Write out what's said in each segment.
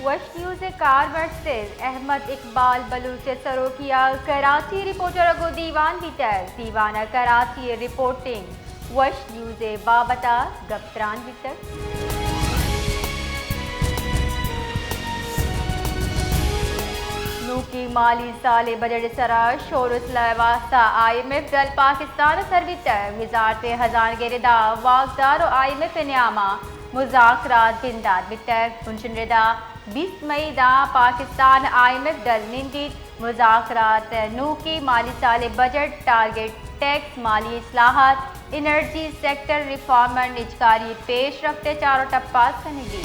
وش نیوز ءِ کارمرز سر احمد اقبال بلوچ ءِ سروکی ءَ کراچی رپورٹر ءَ گوں دیوان بیتگ۔ دیوان ءَ کراچی ءِ رپورٹنگ وش نیوز ءِ بابت ءَ گپ تران بیتگ۔ نوکیں مالی سال ءِ بجٹ ءِ سرا شور ءُ صلاح ءِ واستہ آئی ایم ایف ڈل پاکستان ءَ سر بیتگ۔ وزارت خزانہ ءِ ردا واکدار ءُ آئی ایم ایف ءِ نیاما مذاکرات بندات بیتگ۔ ہنچن ردا بیست مئی داں پاکستان آئی ایم ایف ڈل نندیت۔ مذاکرات ءَ نوکیں مالی سال ءِ بجٹ، ٹارگٹ ٹیکس، مالی اصلاحات، انرجی سیکٹر ریفارم ءُ نجکاری پیش رفت ءِ چار ءُ ٹپاس کنگی۔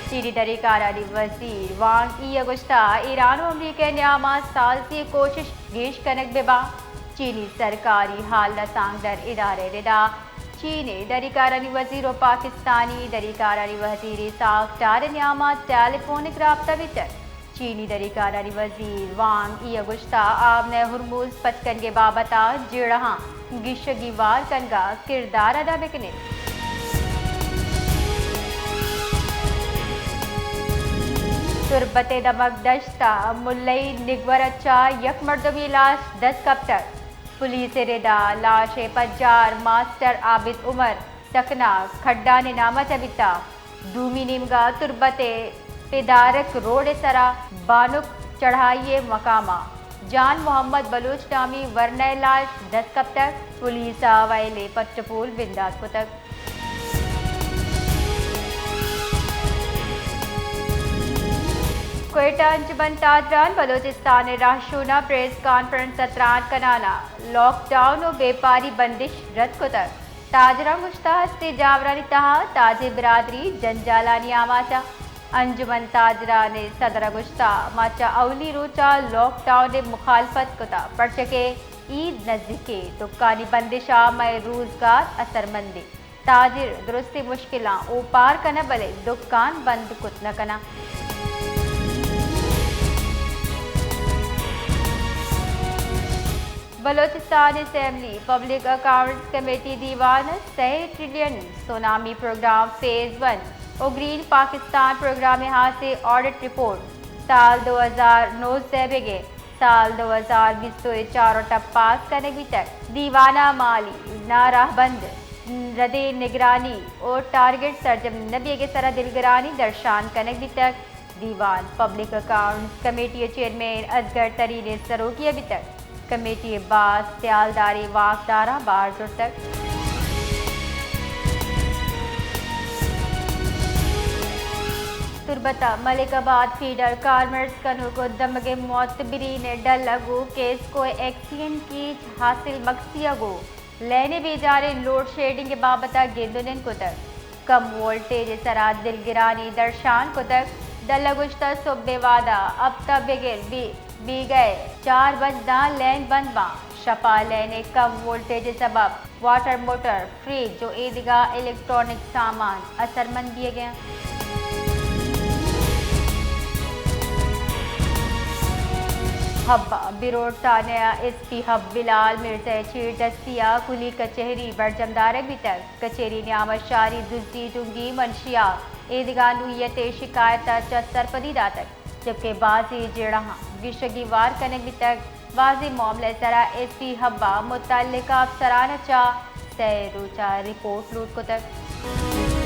چینی دریکارانی وزیر وانگ ای ءَ گوشتہ، ایران ءُ امریکہ ءِ نیاما سازی ءِ کوشش گیش کنگ بہ باں۔ چینی سرکاری حال رسانکدر ادارہ ءِ ردا چین ءِ دریکارانی وزیر ءُ پاکستانی دریکارانی وزیر ءِ ساکٹار ءِ نیاما ٹیلی فونک رابطہ بیتگ۔ چینی دریکارانی وزیر وانگ ای ءَ گوشتہ، آبنہ ہرمز پچ کنگ ءِ بابت ءَ جیڑہاں گیشگی وار کنگ ءَ کردار ادا بہ کنیت۔ تربت ءِ دمگ دشت ءَ ملئی نگور ءَ چہ یک مردمے لاش دست کپتگ۔ پولیس ءِ ردا لاش ءِ پجار ماسٹر عابد عمر سکنا کھڈان ءِ نام ءَ چہ بیتہ۔ دومی نیمگ ءَ تربت ءِ پدارک روڈ ءِ سرا بانک چڑھائی ءِ مقام ءَ جان محمد بلوچ نامی ورنا ءِ لاش دست کپتگ۔ پولیس ءَ ویل ءِ پٹ ءُ پول بندات کتگ۔ کوئٹہ، انجمن تاجران بلوچستان ءِ راہشون ءَ پریس کانفرنس ءَ تران کنان ءَ لاک ڈاؤن ءُ بیپاری بندش رد کتگ۔ تاجراں گوشتہ، ہستیں جاورانی تہا تاجر برادری جنجالانی آماچ ءَ۔ انجمن تاجران ءِ صدر ءَ گوشتہ، ما چہ اولی روچ ءَ لاک ڈاؤن ءِ مخالفت کتہ، پرچہ کہ عید نزیک ءَ، دکانی بندش ءَ مئے روزگار اثرمند انت۔ تاجر درستیں مشکلاں اوپار کناں، بلے دکان بند کت نہ کناں۔ Balochistan assembly public accounts committee دیوان ءَ سئے trillion tsunami program phase one ءُ گرین پاکستان پروگرام ءِ ہاسیں آڈٹ رپورٹ سال دو ہزار نوزدہ ءَ بگر سال دو ہزار بیست ءُ چار ءَ ٹپاس کنگ بیتگ۔ دیوان ءَ مالی ناراہبند، ردیں نگرانی ءُ ٹارگٹ سرجم نہ بیگ ءِ سرا دلگرانی درشان کنگ بیتگ۔ دیوان پبلک اکاؤنٹس کمیٹی ءِ چیئرمین اصغر ترین ءِ سروکی ءَ بیتگ۔ کمیٹی ءِ باسک سیالداریں واکداراں بار زرتگ۔ تربت ءَ ملک آباد فیڈر کارمرز کنوک ءُ دمگ ءِ معتبرین ءِ ڈل ءَ گوں کیسکو ءِ ایکسیئن کیچ حاصل مکسی ءَ گوں لین ءِ بیجاریں لوڈ شیڈنگ ءِ بابت ءَ گند ءُ نند کتگ۔ کم وولٹیج ءِ سرا دلگرانی درشان کتگ۔ ڈل ءَ گوشتہ، سہب ءِ وہد ءَ ہپت ءَ بگر بی-، بیگہ ءِ چار بج داں لین بند باں۔ شپ ءَ لین ءِ کم وولٹیج ءِ سبب واٹر موٹر، فریج ءُ ایدگہ الیکٹرانک سامان اثرمند بیگ ءَ انت۔ ہب ءَ بروٹ تھانہ ءَ ایس پی ہب بلال مرزا ءِ چیردستی ءَ کلی کچہری برجم دارگ بیتگ۔ کچہری نیام ءَ شاری دزی، ڈونگی، منشیات، ایدگہ نوعیت ءِ شکایت ءَ چہ سرپدی داتگ، جبکہ بازیں جیڑہاں گیشگی وار کنگ بیتگ۔ بازیں معاملہ ءِ سرا ایس پی ہب ءَ متعلقہ افسران ءَ چہ سئے روچ ءَ رپورٹ لوٹ کتگ۔